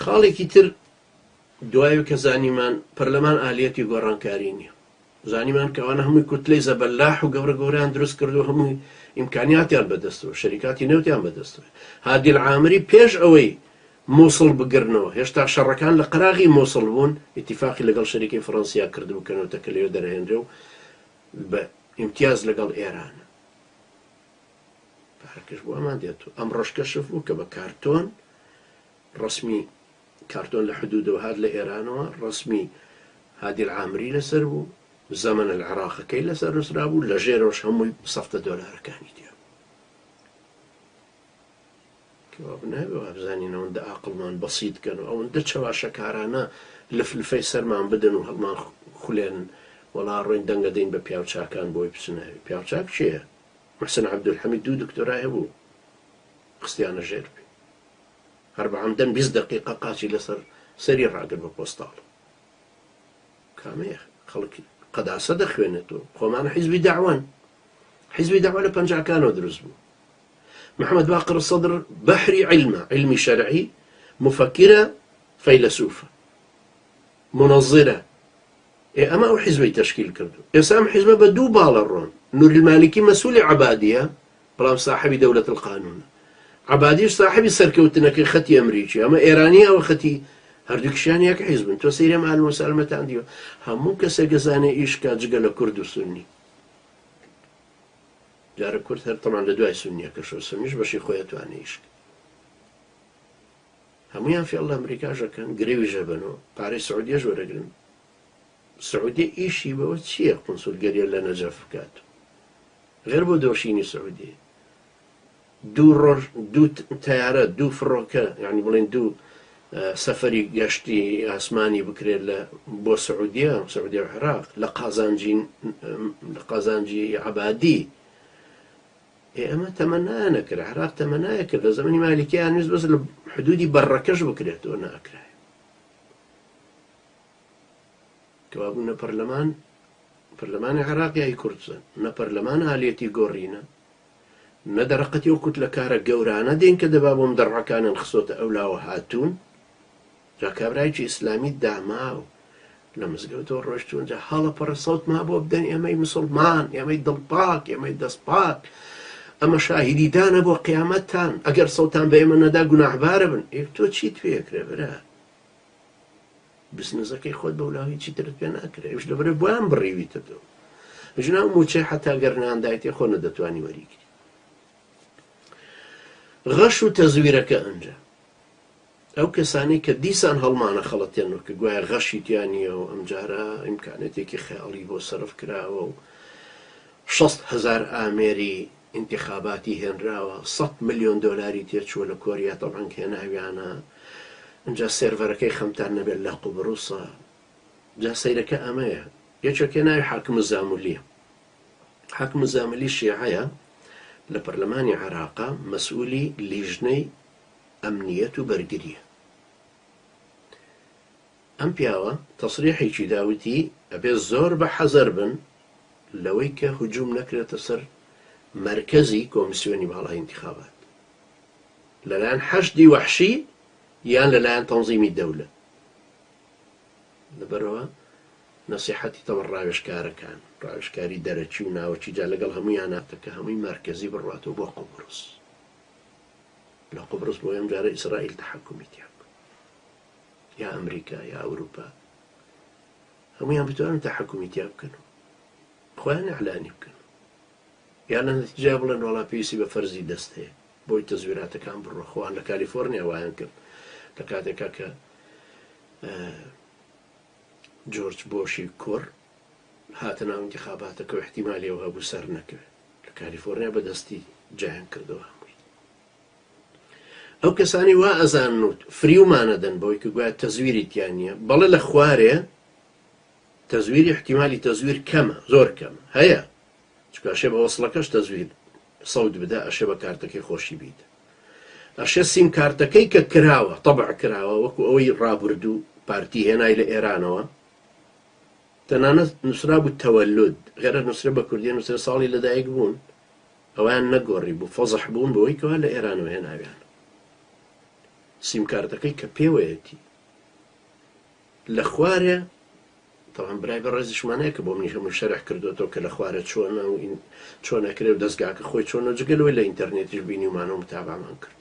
خاڵێکی تر دوای کە زانیمان پەرلەمان ئالیەتی گۆڕانکاری نییە، زانیمان کە ئەوانە هەمووی کوتلەی زەبەلاح و گەورە گەورەیان دروست کردو هەمووی ئیمکانیاتیان بەدەستەوە، شەریکاتی نەوتیان بەدەستەوە. هادی العامری پێش ئەوەی موسڵ بگرنەوە، هێشتا شەڕەکان لە قەراغی موسڵ بوون، ئیتیفاقی لەگەڵ شەریکەی فەڕەنسیا کردبوو کە نەوتەکە لەوێ دەرهێنرێ و بە ئیمتیاز لەگەڵ ئێران. پارەکەش بۆ ئەمان دێت و ئەمڕۆش کەشف بوو کە بە کارتۆن ڕەسمی کارتۆن لە حدودەوە هات لە ئێرانەوە ڕەسمی هادی العامری لەسەر بوو، زەمەن العراقەکەی لەسەر نووسرابوو، لە ژێرەوەش هەمووی سەفتە دۆلارەکانی تیا بوو. کەوابوو نابێ وابزانین ئەوەندە ئاقڵمان بەسیت کەن و ئەوەندە چەواشەکارانە لفلفەی سەرمان بدەن و هەڵمان خولێنن، وەڵا ڕۆین دەنگە دەین بە پیاوچاکان بۆی بچنە ئەوێ. پیاوچاک کێیە؟ محسن عەبدولحەمید دوو دکتۆرای هەبوو خستیانە ژێر پێ. هەر بە عەمدەن 20 دەقیقە قاچی لەسەر سەری ڕاگرت بە پۆستاڵ. کامەیە خەڵک قەداسە دەخوێنێتەوە؟ خۆمان حیزبی دەعوەن. حیزبی دەعوە لە پەنجاکانەوە دروست بوو. محەممەد باقر سەدر بەحری عیلمە، عیلمی شەرعی، مفەکرە، فەیلەسوفە، منەزرە. ئێ ئەمە ئەو حیزبەی تەشکیل کردو. ئێستا ئەم حیزبە بە دوو باڵە ڕۆن. نوری المالکی مەسئولی عەبادیە، بەڵام ساحەبی دەولەت القانونە. عەبادیش ساحەبی سەرکەوتنەکەی خەتی ئەمریکی. ئەمە ئێرانیە ئەوە خەتی هەردووکیشیان یەک حیزبن. تۆ سەیری ئەم ئالم و سالمەتان دیوە. هەموو کەسێک ئەزانێ ئیش کا جگە لە کورد و سوننی. جارە کورد هەر تەمان لە دوای سوننیەکەشەوە سوننیش بەشی خۆی ئەتوانێ ئیش کا. هەموویان فێڵ لە ئەمریکاش ئەکەن، گرەویش ئەبەنەوە، پارەی سعودیەش وەرەگرن. سعودیە ئیشی بەوە چییە قونسولگەریە لە نەجەف بکات؟ غێر بۆ دۆشینی سعودیە. دوو ڕۆژ دوو تەیارە دوو فڕۆکە یعنی بڵێن دوو سەفەری گەشتی ئاسمانی بکرێت لە بۆ سعودیە سعودیە و عێراق لە قازانجی لە قازانجی عەبادی ئێ ئەمە تەمەنایە نەکرا عێراق تەمەنایە کرد لە زەمەنی مالیکیان ویست بەس لە حدودی بەڕەکەش بکرێتەوە ناکرایە کەوابوو نە پەرلەمان پەرلەمانی عێراق یای کوردستان نە پەرلەمان ئالیەتی گۆڕینە نە دەرەقەتی ئەو کوتلەکارە گەورانە دێن کە دەبا بۆم دەڕعەکانیان خستۆتە ئەولاوە هاتوون جا کابرایەکی ئیسلامی داماو لە مزگەوتەوە ڕۆشتوون جا هەڵە پەڕە سەوتما بۆ بدەن ئێمەی مسوڵمان ئێمەی دڵپاک ئێمەی دەستپاک ئەمە شاهیدیدانە بۆ قیامەتتان ئەگەر سەوتان بە ئێمە نەدا گوناحبارە بن ئێ تۆ چیت پێکرێ برا بزنزەکەی خۆت بەولاوە هیچی ترت پێ ناکرێ ئەویش لەبەرئەوەی بۆیان بڕیویتەوە ژنە ئەو موچەی حەتا گەر ناندایتێ خۆ نەدەتوانی وەریگری غەش و تەزویرەکە ئەنجا ئەو کەسانەی کە دیسان هەڵمانە خەڵەتێنەوە کە گوایە غەشی تیا نییە و ئەمجارە ئیمکانێتێکی خەیاڵی بۆ سەرف کراوە و 6 هزار ئامێری ئینتیخاباتی هێنراوە سەت ملیۆن دۆلاری تێچووە لە کۆریا تەبعەن هێناویانە ئینجا سێرڤەرەکەی خەمتان نەبێت لە قوبڕسە جا سەیرەکە ئەمەیە یەکێک ناوی حاکم زاملیە حاکم زاملی شیعەیە لە پەرلەمانی عێراقا مەسئولی لیژنەی ئەمنیەت و بەرگریە ئەم پیاوە تەسریحێکی دا وتی ئەبێ زۆر بە حەزەر بن لەوەی کە هجوم نەکرێتە سەر مەرکەزی کۆمیسیۆنی باڵای ئینتیخابات لەلایەن حەشدی وەحشی یان لەلایەن تەنزیمی دەولە لەبەرەوە نەسیحەتی تەمە ڕاوێژکارەکان ڕاوێژکاری دەرەکی و ناوەکی جا لەگەڵ هەموویاناتە کە هەمووی مەرکەزی بڕواتەوە بۆ قوبڕس لە قوبڕس بۆ ئەم جارە ئیسرائیل تەحەکومی تیا یا ئەمریکا یا ئەوروپا هەموویان بتوانن تەحەکومی تیا بکەن و خۆیان ئیعلانی بکەن یا لە نەتیجا بڵێن وەڵا پێویستی بە فەرزی دەست هەیە بۆی تەزویراتەکان بڕۆ خۆیان لە کالیفۆرنیا وایان کرد لە کاتێکا کە جۆرج بۆشی کوڕ هاتە ناو انتخاباتەکە و احتیمالی ئەو هەبوو سەر نەکەوێت لە کالیفۆرنیا بەدەستی جیان کردەوە هەمووی ئەو کەسانەی وا ئەزانن و فریومان ئەدەن بەوەی کە گوایە تەزویری تیا نییە، بەڵێ لە خوارێ تەزویر ئیحتیمالی تەزویر کەمە، زۆر کەمە، هەیە، چونکە ئەشێ بە وەسڵەکەش تەزویر سەوت بدا، ئەشێ بە کارتەکەی خۆشی بیدا، ئەشێ سیم کارتەکەی کە کراوە، تەبع کراوە، وەکو ئەوەی ڕابردوو پارتی هێنای لە ئێرانەوە، تەنانەت نووسرابوو تەوەلود، غێرە نووسرێ بە کوردی نووسرێ ساڵی لەدایک بوون، ئەویان نەگۆڕی بوو فەزح بوون بەوەی کەوا لە ئێرانەوە هێناویان. سیمکارتەکەی کە پێوەیەتی لە خوارێ تەوان برای بەڕێزیشمان هەیە کە بۆ منیش هەمووی شەرح کردوێتەوە کە لە خوارێ چۆنە و چۆن ئەکرێ و دەستگاکە خۆی چۆنە جگە لەوەی لە ئینتەرنێتیش بینیومانە و متابعەمان کرد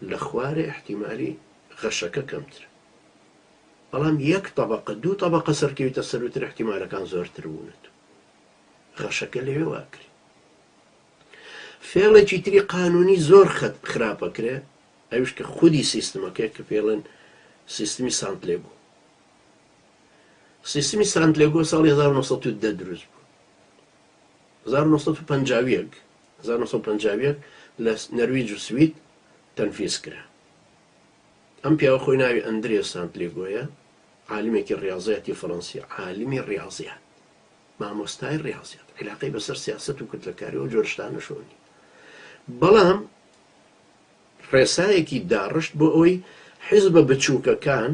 لە خوارێ احتیمالی غەشەکە کەمترە بەڵام یەک تەبەقە دوو تەبەقە سەرکەویتە سەروتر احتیمالەکان زۆرتر بوونەت غەشەکە لەوێ واکرێ فێڵێکی تری قانونی زۆر خراپەکرێ ئەویش کە خودی سیستمەکەیە کە پێڵێن سیستمی سانتلێگۆ. سیستمی سانتلێگۆ ساڵی 1910 دروست بوو. 1951 1951 لە نەرویج و سوید تەنفیز کرا. ئەم پیاوە خۆی ناوی ئەندرێ سانتلێگۆیە، عالمێکی ڕیاضیاتی فەڕەنسی، عالمی ڕیاضیات، مامۆستای ڕیاضیات، عیلاقەی بەسەر سیاسەت و کوتلەکاری و جۆرە شتانەشەوە نییە. بەڵام ڕێسایەکی داڕشت بۆ ئەوەی حیزبە بچووکەکان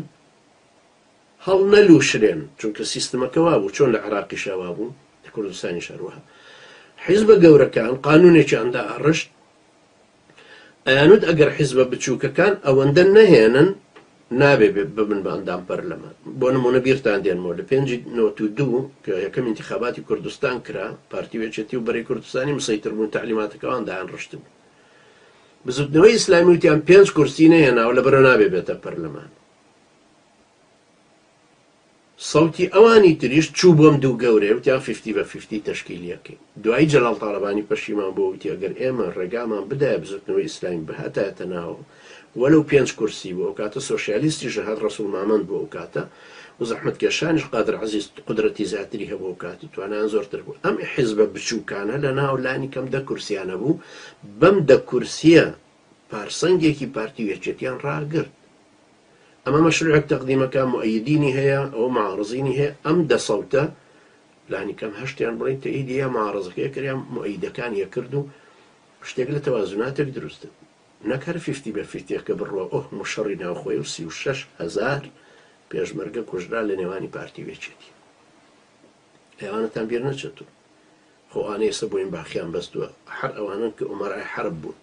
هەڵنەلووشرێن، چونکە سیستمەکە وابوو، چۆن لە عێراقیشا وابوو، لە کوردستانیش هەروەها. حیزبە گەورەکان قانوونێکیان داڕشت، ئەیانوت ئەگەر حیزبە بچووکەکان ئەوەندە نەهێنن نابێ ببن بە ئەندام پەرلەمان. بۆ نموونە بیرتان دێنمەوە لە پێنجی نۆت و دوو کە یەکەم ئینتیخاباتی کوردستان کرا، پارتی و یەکێتی و بەرەی کوردستانی مسەیتر بوون، تەعلیماتەکەوان دایانڕشتبوو. بزوتنەوەی ئیسلامی وتیان پێنج کورسی نەهێناوە لەبەرئەوە نابێ بێتە پەرلەمان. سەوتی ئەوانی تریش چوو بۆم دوو گەورەیە وتیان فیفتی بە فیفتی تەشکیلی ئەکەین. دوایی جەلال تاڵەبانی پەشیمان بووە وتی ئەگەر ئێمە ڕێگامان بدایە بزوتنەوەی ئیسلامی بهاتایەتە ناوەوە وەلەو پێنج کورسی بوو ئەوکاتە سۆشیالیستیش هەر ڕەسوڵ مامەند بوو ئەوکاتە و زەحمەتکێشانیش قادر عەزیز قودرەتی زیاتری هەبوو ئەوکاتە توانایان زۆرتر بوو ئەم حیزبە بچووکانە لە ناو لانی کەم دە کورسیان هەبوو بەم دە کورسیە پارسەنگێکی پارتی و یەکێتیان ڕاگرت ئەمە مەشروعێک تەقدیمەکە موئەیدینی هەیە ئەوە معارزینی هەیە ئەم دە سەوتە لانی کەم هەشتیان بڵین تەئیدی یا معارزەکەی کرد یا موئەیدەکان یەکرد و شتێک لە تەوازناتێک دروست نەک هەر فیفتی بە فیفتیەکە بڕوا ئۆه مشەڕی ناوخۆی و 36 هەزار پێشمەرگە کوژرا لە نێوانی پارتی و یەکێتی ئەوانەتان بیر نەچێت و خۆ ئەوانە ئێستا بۆین باخیان بەستووە هەر ئەوانەن کە ئومەرای حەرب بوون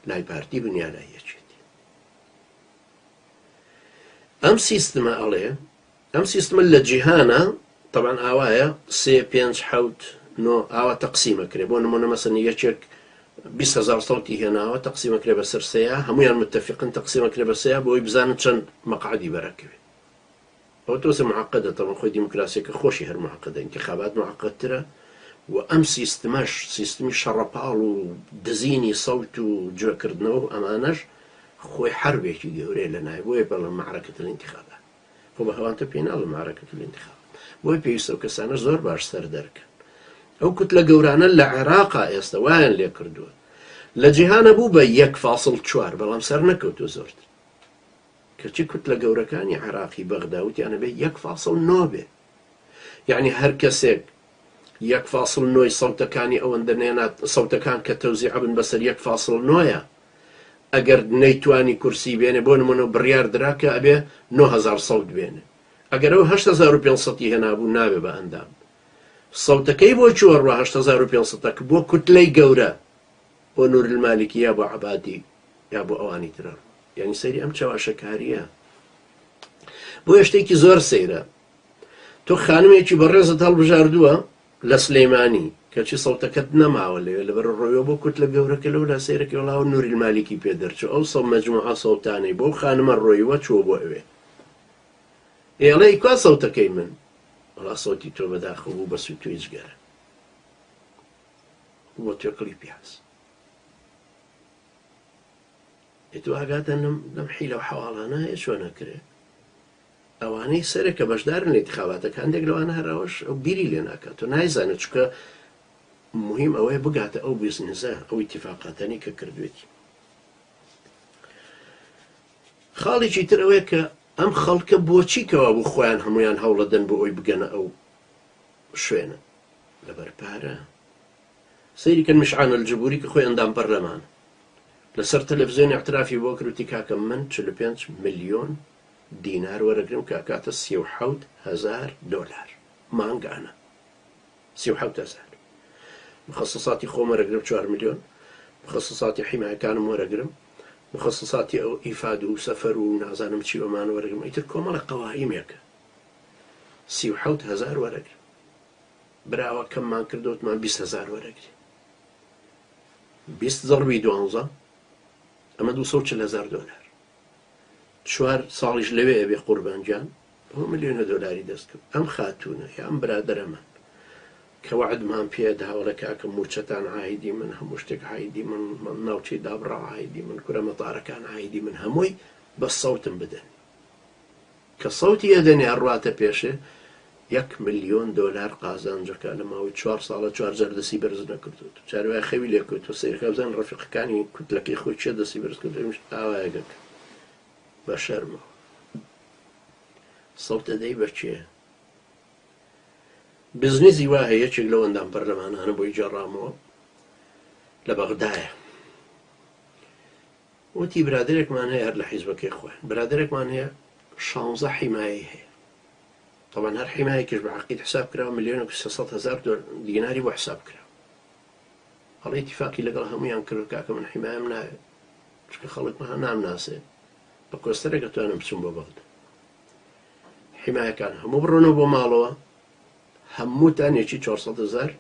لای پارتی بن یا لای یەکێتی ئەم سیستمە ئەڵێ ئەم سیستمە لە جیهانە تەبعەن ئاوایە سێ پێنج حەوت نۆ ئاوا تەقسیم ئەکرێ بۆ نمونە مەسەن یەکێک 20 هەزار سەوتی هێناوە تەقسیم ئەکرێ بەسەر سێیا هەمویان متفقن تەقسیم ئەکرێ بە سێیا بۆی بزانن چەند مەقعەدی بەرەکەوێ ئەوە تۆزێ معقدە تەبعەن خۆی دیموکراسیەکە خۆشی هەر معقدە ئینتیخابات معقدترە و ئەم سیستمەش سیستمی شەڕەپاڵ و دزینی سەوت و جوێکردنەوە و ئەمانەش خۆی حەربێکی گەورەیە لە ناوی بۆیە بەڵێ معرکة الانتخابات خۆ بە هەوانتە پێی ناڵێن معرکە الانتخابات بۆیە پێویستە ئەو کەسانە زۆر باش سەر دەرکەن ئەو کوتلە گەورانە لە عێراقا ئێستا وایان لێ کردووە لە جیهانە بوو بە یەک فاصل چوار بەڵام سەر نەکەوتووە زۆرتر کەچی کوتلە گەورەکانی عێراقی بەغدا وتیان ئەبێ یەک فاصل نۆ بێ یعنی هەر کەسێک یەک فاصل نۆی سەوتەکانی ئەوەندە نێنات سەوتەکان کە تەوزیع بن بەسەر یەک فاصل نۆیە ئەگەر نەیتوانی کورسی بێنێ بۆ نمونە بڕیار درا کە ئەبێ 9000 سەوت بێنێ ئەگەر ئەو 8500 ی هێنابوو نابێ بە ئەندام سەوتەکەی بۆ کوێ ڕوا 8500 کە بۆ کوتلەی گەورە بۆ نور المالکی یا بۆ عەبادی یا بۆ ئەوانی ترە یعنی سەیری ئەم چەواشەکاریە بۆیە شتێکی زۆر سەیرە تۆ خانمێکی بەڕێزت هەڵبژاردووە لە سلەیمانی کەچی سەوتەکەت نەماوە لەوێ لەبەر ڕۆیەوە بۆ کوتلە گەورەکە لەولا سەیرەکەی وەڵاوە نوری المالکی پێ دەرچوو ئەو سەو مەجموعە سەوتانەی بەو خانمە ڕۆیوە چووە بۆ ئەوێ ئێڵێ کوا سەوتەکەی من وەڵا سەوتی تۆ بەداخەوە بوو بە سووتوی جگەرە بۆ توێکڵی پیاز ئێ تۆ ئاگاتان لەم لەم حیلە و حەواڵانە هەیە چۆن ئەکرێ ئەوانەی سەرێ کە بەشدارن لە ئینتخاباتەکە هەندێک لەوانە هەر ئەوەش ئەو بیری لێ ناکات و نایزانێت چونکە مهم ئەوەیە بگاتە ئەو بزنزە ئەو ئیتیفاقاتانی کە کردوێتی خاڵێکی تر ئەوەیە کە ئەم خەڵکە بۆچی کەوا بوو خۆیان هەمویان هەوڵەدەن بۆ ئەوی بگەنە ئەو شوێنە لەبەر پارە سەیری کەن مشعان الجبوری کە خۆی ئەندام پەرلەمانە لەسەر تەلەفزیۆن اعترافی بۆ کرد وتی کاکە من 45 ملیۆن دینار وەرەگرم کە ئەکاتە 37 هەزار دۆلار مانگانە 37 هەزار مخصصاتی خۆم وەرەگرم 4 ملیۆن مخصصاتی حیمایەکانم وەرەگرم. مخصصاتی ئەو ئیفاد و سەفەر و نازانم چی ئەمانە وەرەگرم، ئیتر کۆمەڵە قەوائیمێکە 37 هەزار وەرەگرم. براوە کەممان کردوە وتمان 20 هەزار وەرەگرێ. 20 زەڕبی 12 ئەمە 240 هەزار دۆلار. چوار ساڵیش لەوێ ئەبێ قوربان گیان ئەوە ملیۆنە دۆلاری دەست کرد. ئەم خاتوونە یا ئەم برادەرەمان کە وەعدمان پێ دا وەڵێ کاکە مووچەتان عایدی من، هەموو شتێک عایدی من، ناوچەی دابڕاو عایدی من، کورە مەتارەکان عایدی من، هەمووی بە سەوتم بدەن. کە سەوتی ئەدەنێ ئەڕواتە پێشێ یەک ملیۆن دۆلار قازانجەکا لە ماوەی چوار ساڵە چوار جار دەستی بەرز نەکردووە. جاری وایە خەوی لێ کەوتووە سەیرکا بزانە ڕەفیقەکانی کوتلەکەی خۆی کێ دەستی بەرز کردووە ئەمیش ئاوایەک ئەکا بە شەرمەوە. سەوت ئەدەی بە کێ؟ بزنزی وا هەیە یەکێک لەو ئەندام پەرلەمانانە بۆی گێڕامەوە لە بەغدایە وتی برادەرێکمان هەیە هەر لە حیزبەکەی خۆیان برادەرێکمان هەیە شانزە حیمایەی هەیە طبعا هەر حیمایەکیش بە عەقید حساب کراوە ملیۆنێک و 300 هەزار دیناری بۆ حساب کراوە. ئەڵێ ئیتیفاقی لەگەڵ هەموویان کرد کاکە من حیمایەم ناوێت چونکە خەڵک نامناسێ بە کۆستەرێک ئەتوانم بچم بۆ بەغدا. حیمایەکان هەموو بڕۆنەوە بۆ ماڵەوە هەمووتان یەکی 400 هەزار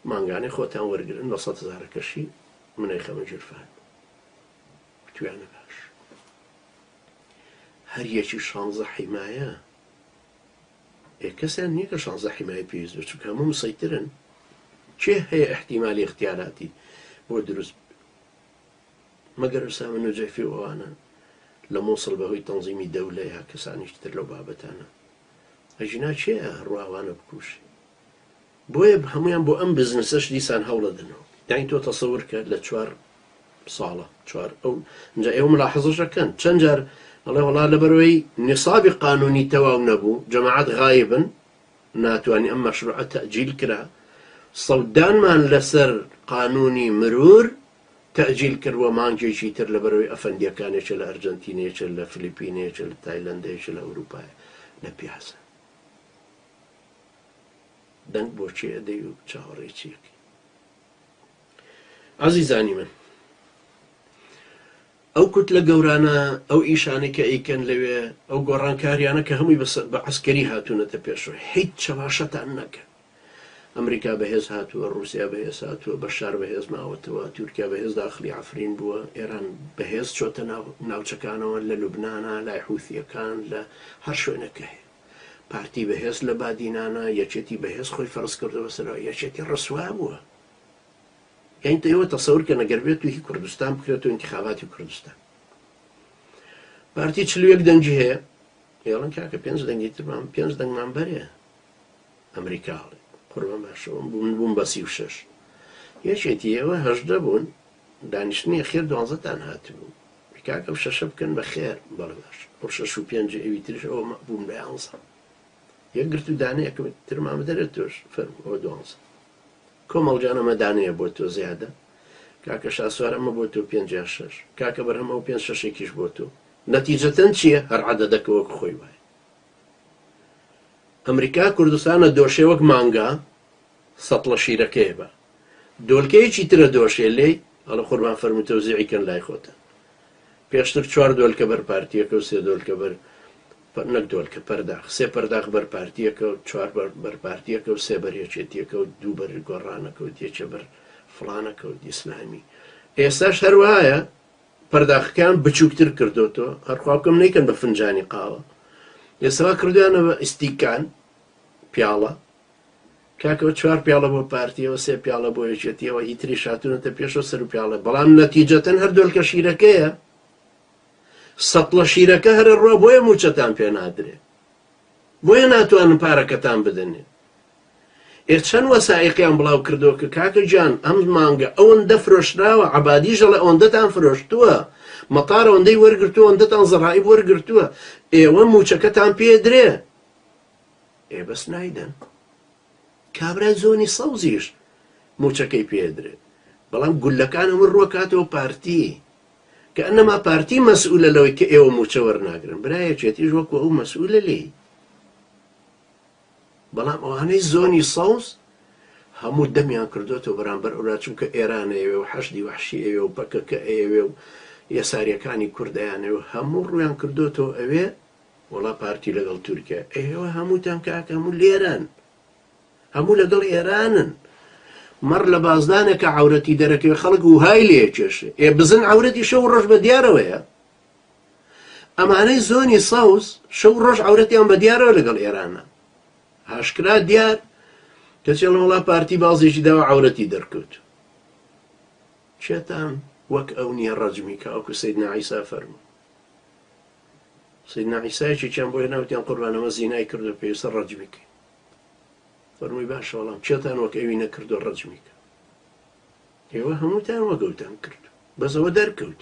مانگانەی خۆتان وەرگرن 900 هەزارەکەشی منەی خەمە ژیرفان. وتویانە باش. هەر یەکی شانزە حیمایە ئێ کەسیان نییە کە شانزە حیمایە پێویست بێت چونکە هەموو مسەیترن. کێ هەیە احتیمالی اختیاراتی بۆ دروست مەگەر ئوسامە نوجەفی و ئەوانە لە مووسڵ بەهۆی تەنزیمی دەولە یا کەسانێکی تر لەو بابەتانە. ئەگینا کێ هەڕوا ئەوانە بکوژێ؟ بۆیە هەموویان بۆ ئەم بزنسەش دیسان هەوڵەدەنەوە. یانی تۆ تەسەور کە لە چوار ساڵە چوار ئەو ئینجا ئێوە ملاحەزەش ئەکەن چەند جار ئەڵێ وەڵا لەبەرەوەی نسابی قانونی تەواو نەبوو جەماعەت غایبن ناتوانانی ئەم مەشروعە تەئجیل کرا سەودانمان لەسەر قانونی مرور تەئجیل کرد بۆ مانگێکی تر لەبەرەوەی ئەفەندیەکان یەکێ لە ئەرجەنتینە یەکێ لە فلیپینە یەکێ لە تایلەندە یەکێ لە ئەوروپایە لە پیاسە دەنگ بۆ کێ ئەدەی و چاوەڕێی چی ئەکەی ئازیزانی من ئەو کوتلە گەورانە ئەو ئیشانەی کە ئەیکەن لەوێ ئەو گۆڕانکاریانە کە هەمووی بە عەسکەری هاتوونەتە پێشەوە هیچ چەواشەتان نەکەن ئەمریکا بەهێز هاتووە، ڕووسیا بەهێز هاتووە، بەشار بەهێز ماوەتەوە، تورکیا بەهێز داخلی عەفرین بووە، ئێران بەهێز چۆتە ناو ناوچەکانەوە لە لوبنانا، لای حوثییەکان، لە هەر شوێنێک کە هەیە. پارتی بەهێز لە بادینانا، یەکێتی بەهێز خۆی فەرز کردووە بەسەرەوە، یەکێتی ڕسوا بووە. یانی ئێوە تەسەور کەن ئەگەر بێت و هی کوردستان بکرێتەوە ئینتیخاباتی کوردستان. پارتی 41 دەنگی هەیە، ئێڵن کاکە پێنج دەنگی ترمان پێنج دەنگمان بەرێ. ئەمریکا ئەڵێ قوربان باشە من بووم بە 36 یەکێتی ئێوە 18 بوون دانیشتنی خێر دوانزەتان هاتبوو کاکە ئەو شەشە بکەن بە خێر بەڵێ باش ئەو شەش و پێنج ئەوی تریش ئەوە بوون بە یانزە یەکگرت و دانەیەکم ترمان بدەرێت تۆش فەرموو ئەوە دوانزە کۆمەڵجان ئەمە دانەیە بۆ تۆ زیادە کاکە شاسوار ئەمە بۆ تۆ پێنج یا شەش کاکە بەرهەم ئەو پێنج شەشێکیش بۆ تۆ نەتیجەتەن چییە هەر عەدەدەکە وەک خۆی وایە ئەمریکا کوردستانە دۆشێ وەک مانگا سەتڵە شیرەکەیە بە دۆلکەیەکی ترە دۆشێ لێی ئەڵێ قوربان فەرموو تەوزیعی کەن لای خۆتان پێشتر چوار دۆلکە بەر پارتیەکە و سێ دۆلکە بەر نەک دۆلکە پەرداخ سێ پەرداخ بەر پارتیەکە و چوار بەر پارتیەکە و سێ بەر یەکێتیەکە و دوو بەر گۆڕانەکە و یەکێ بەر فڵانەکە و ئیسلامی ئێستاش هەروایە پەرداخەکەیان بچوکتر کردۆتەوە هەرخوا بکەم نەیکەن بە فنجانی قاوە ئێستا وا کردویانە بە ئیستیکان پیاڵە کاکەوە چوار پیاڵە بۆ پارتیەوە سێ پیاڵە بۆ یەکێتیەوە هیتری شاتونەتە پێشەوە سەر و پیاڵە بەڵام نەتیجەتەن هەر دۆلکە شیرەکەیە سەتڵە شیرەکە هەرە ڕۆ بۆیە موچەتان پێ نادرێ بۆیە ناتوانن پارەکەتان بدەنێ. ئێ چەند وەسائیقیان بڵاو کردەوە کە کاکە گیان ئەم مانگە ئەوەندە فرۆشراوە، عەبادیش ئەڵێ ئەوەندەتان فرۆشتووە، مەتار ئەوەندەی وەرگرتووە، ئەوەندەتان زەڕائیب وەرگرتووە، ئێوە مووچەکەتان پێ درێ. ئێ بەس نایدەن. کابرای زۆنی سەوزیش مووچەکەی پێ درێ. بەڵام گوللەکان هەموو ڕووەکاتەوە پارتی. کەئەنەما پارتی مەسئولە لەوەی کە ئێوە مووچە وەرناگرن. برا یەکێتیش وەکو ئەو مەسئولە لێی. بەڵام ئەوانەی زۆنی سەوز هەموو دەمیان کردۆتەوە بەرامبەر ئەولا چونکە ئێران ئەیەوێ و حەشدی وەحشی ئەیەوێ و پەکەکە ئەیەوێ و یەساریەکانی کوردیانەوە هەموو ڕویان کردوتەوە ئەوێ وەڵا پارتی لەگەڵ تورکیا. ئێوە هەمووتان کاکە هەموو لێرەن، هەموو لەگەڵ ئێرانن. مەڕ لە بازدانێکە عەورەتی دەرەکەوێ خەڵک وهای لێ کێشێ. ئێ بزن عەورەتی شەو ڕۆژ بە دیارەوەیە. ئەمانەی زۆنی سەوز شەو ڕۆژ عەورەتیان بە دیارەوە لەگەڵ ئێرانە. ئاشکرا دیار کەچێ وەڵا پارتی بازێکی داوە عەورەتی دەرکەوت. کێتان وەک ئەو نییە ڕەجمی کە وەکو سەیدنا عیسا فەرموو. سەیدنا عیسا یەکێکیان بۆ هێنا وتیان قوربان ئەمە زینای کردو پێویستە ڕەجمی کەین. فەرمووی باشە وەڵام کێتان وەک ئەوی نەکردو ڕەجمی کە. ئێوە هەمووتان وەک ئەوتان کرد بەس ئەوە دەرکەوت.